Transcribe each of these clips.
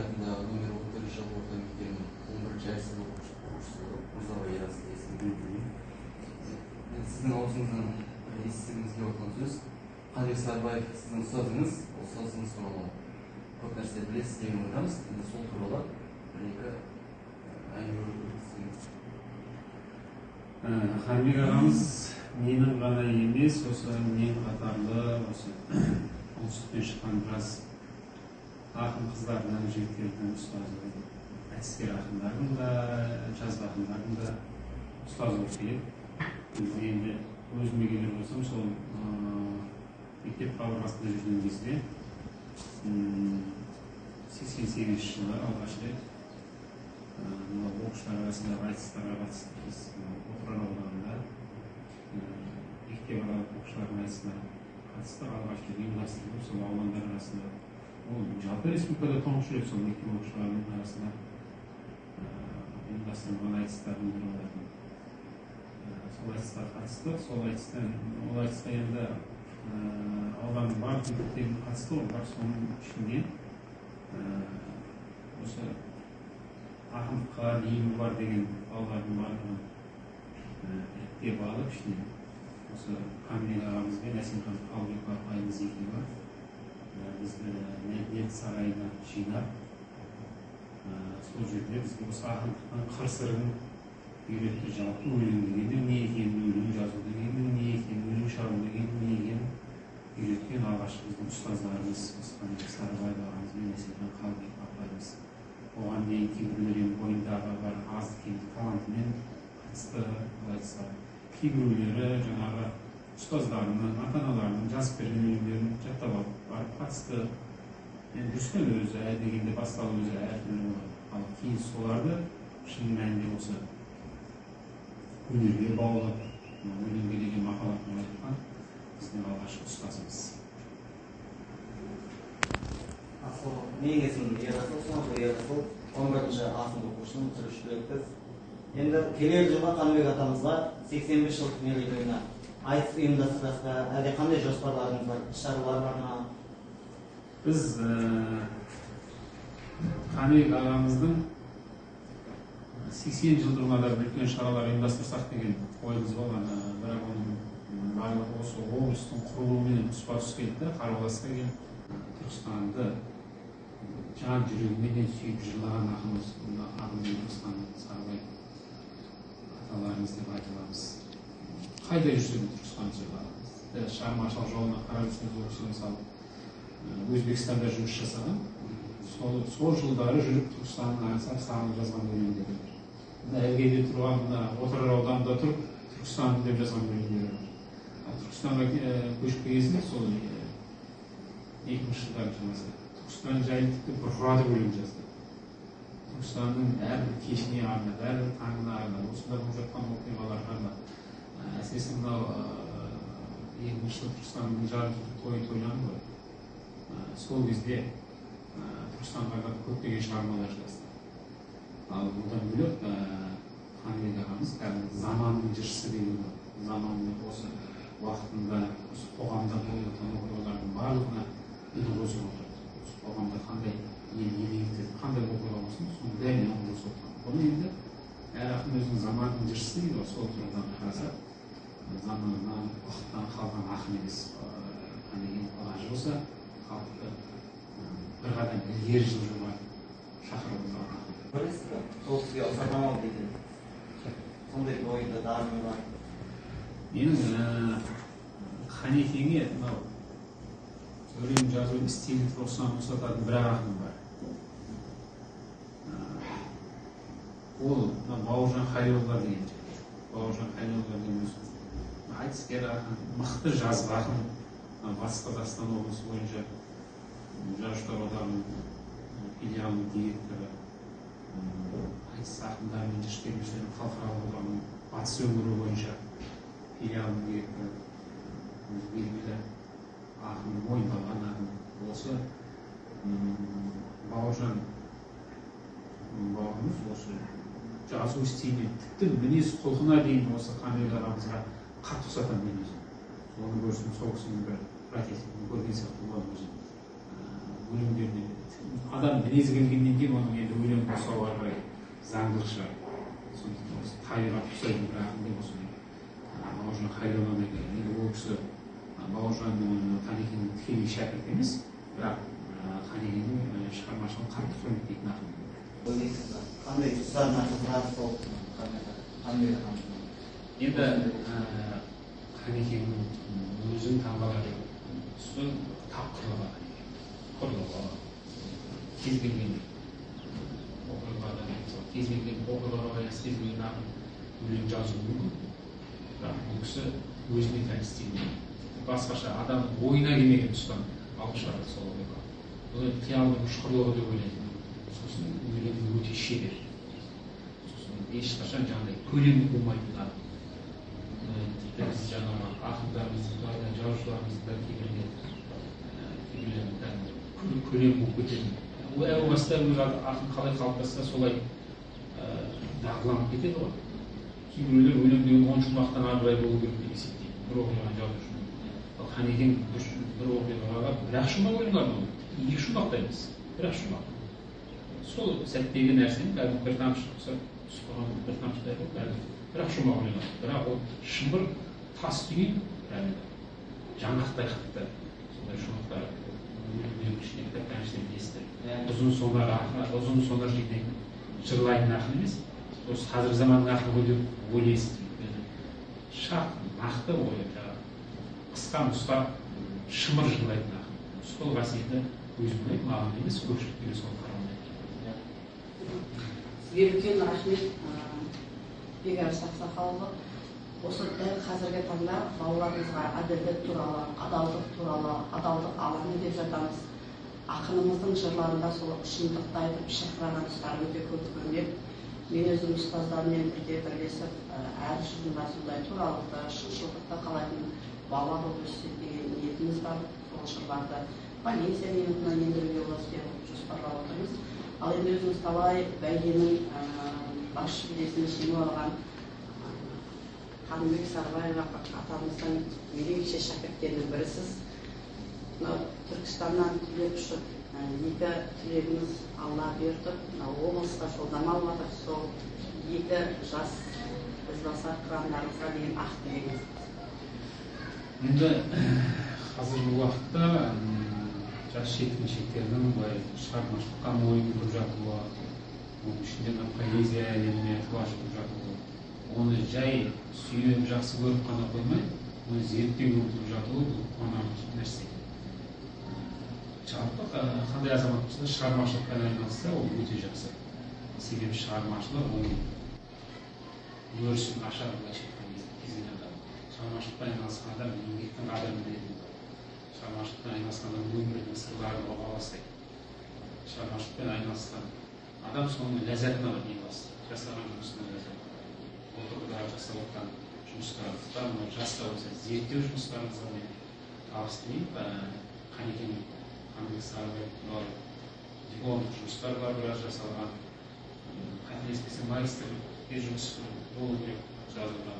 атындағы нөмір 14 жалпы орта мектебінің 11-ші А сынып оқушысы Мырзабай Ерасыл есімім. Мен сіздің аузыңыздан бір естігіміз келіп отырған сөз, Қаныбек Сарыбаев сіздің ұстазыңыз, ол ұстазыңыз туралы көп нәрсе білесіз деген ойдамыз. Енді сол туралы бір-екі әңгіме өрбітсеңіз. Қаныбек ағамыз менің ғана емес, осы мен қатарлы осы оңтүстіктен шыққан біраз ақын қыздардың, жігіттердің ұстазы, әдіскер ақындардың да, жазба ақындардың да ұстазы болып келеді. Біз енді өзіме келер болсам, сол мектеп қабырғасында жүрген кезде 88 жылы алғаш рет мына оқушылар арасындағы айтыстарға қатыстық. Біз Отырар ауданында мектеп аралық оқушылардың айтысына қатыстық. Алғаш рет ұйымдастырылып, сол аудандар арасында, ол жалпы республикада тұңғыш рет сол мектеп оқушыларының арасында ұйымдастырылған айтыстардың бірі болатын. Сол айтысқа қатыстық. Сол айтыстан, ол айтысқа енді ауданның барлық мектептерінің қатысты ғой, бірақ соның ішінде осы ақындыққа бейімі бар деген балалардың барлығын іріктеп алып, ішінен осы Қаныбек ағамыз бен Әсемхан Қалыбекова апайымыз екеуі бізді Мәдениет сарайына жинап, сол жерде бізге осы ақындықтың қыр сырын үйретті. Жалпы өлең дегеннің не екенін, өлең жазу дегеннің не екенін, өлең шығару дегеннің не екенін үйреткен алғашқы біздің ұстаздарымыз осы Қаныбек Сарыбаев ағамыз бен Әсемхан Қалыбекова апайымыз. Оған дейін кейбіреулер енді бойындағы бар азды кемді талантымен қатысты айтса, кейбіреулері жаңағы ұстаздарының, ата-аналарының жазып берген өлеңдерін жаттап алып барып қатысты. Енді дұрыс қой, өзі ә дегенде басталу өзі әртүрлі болады. Ал кейін соларды шын мәнінде осы өнерге баулып, өлеңге деген махаббатын оятқан біздің алғашқы ұстазымыз. Менің есімім Ерасыл, Смағұл Ерасыл, 11-ші А сынып оқушысымын, 43 түлекпіз. Енді келер жылы Қаныбек атамызға 85 жылдық мерейтойына айтыс ұйымдастырасыз ба, әлде қандай жоспарларыңыз бар, іс-шаралар бар ма? Біз Қаныбек ағамыздың 80 жылдығына да үлкен шаралар ұйымдастырсақ деген ойымыз болған, бірақ оның барлығы осы облыстың құрылуымен тұспа-тұс келді де, қарбаласқа келіп, Түркістанды жан жүрегіменен сүйіп жырлаған ақынымыз, ақын Түркістан Сарыбай аталарымыз деп айта аламыз. Қайда жүрсе де Түркістан жырлаған. Шығармашылық жолына қарап жүрсеңіз, ол кісі мысалы Өзбекстанда жұмыс жасаған, сол жылдары жүріп Түркістанның аңсап сағынып жазған өлеңдері бар. Мына іргеде тұрған, мына Отырар ауданында тұрып Түркістан деп жазған өлеңдері бар. Ал Түркістанға көшіп келген сол 2000 жылдардың шамасы Түркістан жайлы тіпті бұрқыратып өлең жазды. Түркістанның әрбір кешіне арнап, әрбір таңына арнап, осында болып жатқан оқиғаларға арнап, әсіресе мынау 2000 жылы Түркістанның жарым жылдық тойы тойланды ғой. Сол кезде Түркістанға арнап көптеген шығармалар жазды. Ал одан бөлек Қаныбек ағамыз кәдімгі заманның жыршысы деген ғой. Заманның осы уақытында, осы қоғамда болып жатқан оқиғалардың барлығына үн қосып отырды. Осы қоғамда қандай ел елеңдетеді, қандай оқиға болсын, соның бәріне үн қосып отырған. Бұны енді әр ақын өзінің заманның жыршысы дейді ғой, сол тұрғыдан қарасақ, заманнан, уақыттан қалған ақын емес. Қаныбек лажы болса, халықты бір қадам ілгері жылжуға шақырып отырған ақын. Білесіз бе, сол кісіге ұқсатамын ау деген сондай бойында дарыны бар. Менің Қанекеңе мынау өлең жазу стилін тұрғысынан ұқсататын бір ақыным бар. Ол мына Бауыржан Халилұлы деген жігіт. Бауыржан Халилұлы деген өзі айтыскер ақын, мықты жазба ақын. Батыс Қазақстан облысы бойынша Жазушылар одағының филиалының директоры, айтыс ақындары мен жыр термешілердің халықаралық одағының батыс өңірі бойынша филиалының директоры, белгілі ақын, мойындалған ақын. Осы Бауыржан бауырымыз осы жазу стиліне, тіпті мінез құлқына дейін осы Қаныбек ағамызға қатты ұқсатамын мен өзім. Соны көрсем, сол кісінің бір прототипін көрген сияқты боламын өзім. Өлеңдеріне адам мінезі келгеннен кейін оның енді өлең ұқсауы ары қарай заңдылық шығар. Сондықтан осы табиғат ұқсайтын бір ақын деп осыны Бауыржан Хайролланы айтайын. Енді ол кісі Бауыржанның Қанекеңнің тікелей шәкірті емес, бірақ Қанекеңнің шығармашылығын қатты құрметтейтін ақын. Қандай тұстарына қызығасыз сол Қаныбек атамыздың? Енді Қанекеңнің өзін таңғаларлық тұсы тапқырлығы, құрлығы, кез келген оқиғада, мысалы, кез келген оқиғаға байланысты кез келген ақын өлең жазуы мүмкін, бірақ бұл кісі өзіне тән стилін басқаша адам ойына келмеген тұстан алып шығарады сол оқиға. Бұл енді қиялдың ұшқырлығы деп ойлаймын. Сосын өлеңі өте шебер, сосын ешқашан жаңағыдай көлем қумайтын адам. Біз жаңағы ақындарымызды да, жазушыларымызды да кейбіреулерін кәдімгі көлем қуып кететін. Ол әу баста өз ақын қалай қалыптасса солай дағдыланып кетеді ғой. Кейбіреулер өлең деген 10 шумақтан ары қарай болу керек деп есептейді бір оқиғаны жазу үшін. Ал Қанекең бір оқиғаға бір-ақ шумақ өлең арнау, 2 шумақ та емес, бір-ақ шумақ. Сол сәттегі нәрсені кәдімгі бір тамшы ұқсап түсіп қалған бір тамшыдай қылып кәдімгі бір-ақ шумақ өлең арнау. Бірақ ол шымыр тас түйін кәдімгі жаңғақтай қатты сондай шумақтар өлеңдердің ішінде кітаптың ішінде білесіздер. Ұзын сонар ақын, ұзын сонар жинайтын, жырлайтын ақын емес, осы қазіргі заманның ақыны ғой деп ойлайсыз. Өйткені шақ нақты ойы, жаңағы қысқа нұсқа шымыр жырлайтын ақын. Сол қасиеті өзім ұнайды, маған емес, көпшілікке де сол қаралмайды. Сізге үлкен рахмет, Бекарыс Ақсақалұлы. Осы дәл қазіргі таңда балаларымызға әділдік туралы, адалдық туралы, адалдық алаңы деп жатамыз. Ақынымыздың жырларында сол шындықты айтып шырқыраған тұстары өте көп көрінеді. Мен өзім ұстаздармен бірге бірлесіп, әр жырында сондай туралықты, шыншылдықты қалайтын бала болып өссек деген ниетіміз бар. Сол жырларды поэзия минутына ендіруге болады деп жоспарлап отырмыз. Ал енді өзіңіз талай бәйгенің бас жүлдесін жеңіп алған Қаныбек Сарыбаев атамыздың ерекше шәкірттерінің бірісіз. Мынау Түркістаннан түлеп ұшып, екі түлегіміз Алла бұйыртып, мынау облысқа жолдама алып жатыр. Сол екі жас ізбасар қырандарымызға деген ақ тілегіңіз. Енді қазіргі уақытта жас жеткіншектердің былай шығармашылыққа мойын бұрып жатуы, оның ішінде мына поэзия әлеміне құлаш ұрып жатуы, оны жай сүйіп, жақсы көріп қана қоймай, оны зерттеуге ұмтылып жатуы бұл қуанарлық нәрсе. Жалпы қандай азамат болса да шығармашылықпен айналысса, ол өте жақсы. Себебі шығармашылық оның өрісін ашады, былайша айтқан кезде, кез келген адам. Шығармашылықпен айналысқан адам еңбектің қадірін білетін болады. Шығармашылықпен айналысқан адам өмірдің сырларын ұға бастайды. Шығармашылықпен айналысқан адам соның ләззатын алады, ең бастысы. Жасаған жұмысының ләззатын алады. Бұл тұрғыда жасап жатқан жұмыстарыңызға, мынау жас та болса зерттеу жұмыстарыңызға мен табыс тілеймін. Қанекең Қаныбек Сарыбаев туралы дипломдық жұмыстар бар, біраз жасалған. Қателеспесем, магистрлікте жұмыс болу керек жазылған.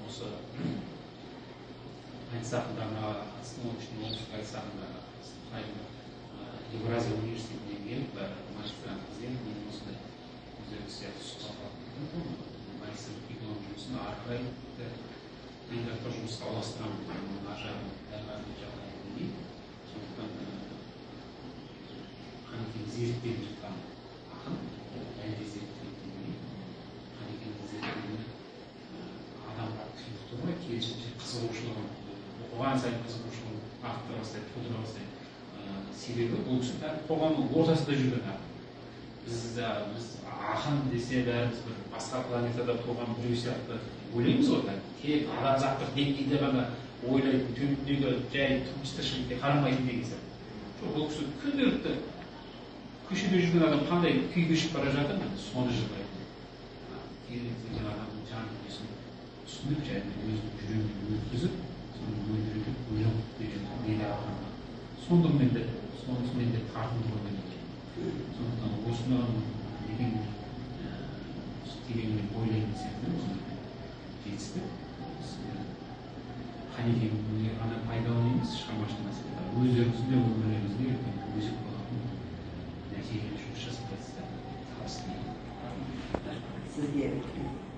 Осы айтыс ақындарына қатысты, оның ішінде оңтүстік айтыс ақындарына қатысты Қытайдың Евразия университетінен келіп, магистрант ізденіп, мен осындай өздеріңіз сияқты сұхбат алып, магистрлік диплом жұмысын ары қарай кандидаттық жұмысқа ұластырамын. Оның ар жағын дәл қазір жағдайын білмеймін. Сондықтан Қанекең зерттеліп жатқан ақын, әлі де зерттеліп келмейді. Қанекеңнің зерттеуіне адамға қиындық тудырмайды, керісінше қызығушылығын, оқыған сайын қызығушылығын арттыра бастайды, тудыра бастайды. Себебі бұл кісі қоғамның ортасында жүрген ақын. Біз ақын десе бәріміз бір басқа планетада туған біреу сияқты ойлаймыз ғой, тек адамзаттық деңгейде ғана ойлайтын, төмендегі жай тұрмыс тіршілікке қарамайтын деген сияқты. Жоқ, бұл кісі күнделікті көшеде жүрген адам қандай күй кешіп бара жатыр, міне соны жырлайды. Кез келген адамның жан дүниесін түсініп, және өзінің жүрегінен өткізіп, соны мөлдіретіп, өлең қылып беретін мейлі адамға. Сондығымен де, сонысымен де тартымды ғой деп ойлаймын. Сондықтан осыны деген тереңірек ойлаймын десем де, осындай жетістік Қанекеңге ғана пайдалы емес, шығармашылық мәселе. Өздеріңіздің де өмірлеріңізге үлкен өзек болады. Нәтижелі жұмыс жасап жатсыздар. Табыс тілеймін. Сізге үлкен.